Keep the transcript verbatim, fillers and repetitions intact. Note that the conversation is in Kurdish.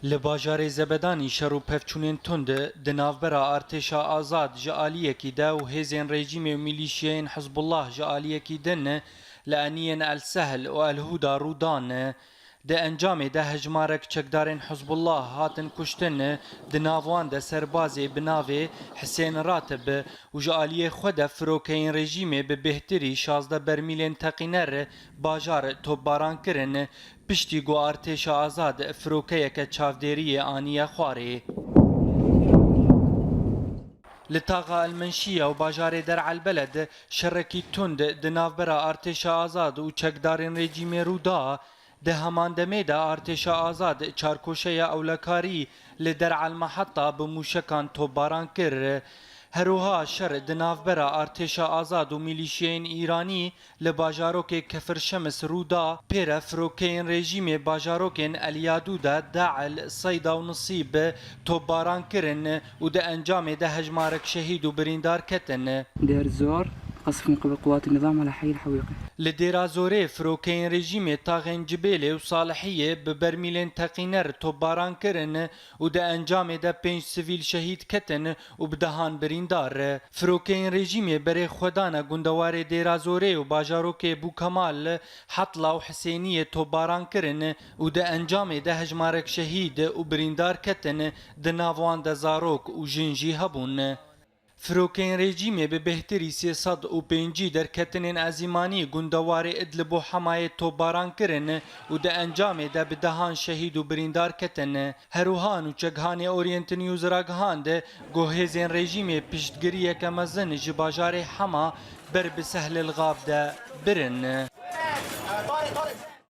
Li bajarê Zebedanî şer û pevçûnên tund di navbera artêşa azad ji aliyekî de û hêzên rejîmê û milîşiyeyên Hizbullah ji aliyekî din li eniyên El Sehl û El Huda rû dan. Di encamê de hejmarek çekdarên Hizbullah hatin kuştin, di nav wan de serbazê bi navê Hisên Ratib û ji aliyê xwe de firokeyên rejîmê bi bêhtirî şazdeh bermîlên teqîner bajar topbaran kirin, piştî ku artêşa azad firokeyeke çavdêriyê aniye xwarê. Li taxa El Menşiye û bajarê Der El Beled şerekî tund di navbera artêşa azad û çekdarên rejîmê rû da. Di heman demê de artêşa azad çarkoşeya ewlekarî li Der El Meheta bi mûşekan topbaran kir. Her wiha şer di navbera artêşa azad û milîşiyeyên Îranî li bajarokê Kefir Şems rû da, pê re firokeyên rejîmê bajarokên El Yadû de, De'el, Seyda û Nisîb topbaran kirin û di encamê de hejmarek şehîd û birîndar ketin. دير الزور قصف من قبل قوات النظام على حي الحويقي. Li Dêra Zorê firokeyên rejîmê taxên Cibêlê û Salihiyê bi bermîlên teqîner topbaran kirin û di encamê de pênc sivîl şehîd ketin û bi dehan birîndar. Firokeyên rejîmê berê xwe dane gundewarê Dêra Zorê û bajarokê Bûkemal, Hetla û Hisêniyê topbaran kirin û di encamê de hejmarek şehîd û birîndar ketin, di nav wan de zarok û jin jî hebûn. Firokeyên rejîmê bi bêhtirî sê sed û pêncî derketinên ezîmanî gundewarê Idlib û Hemayê topbaran kirin û di encamê de bi dehan şehîd û birîndar ketin. Her wiha nûçeghanê Orient News ragihand ku hêzên rejîmê piştgiriyeke mezin ji bajarê Hema ber bi Sehlil Xab de birin.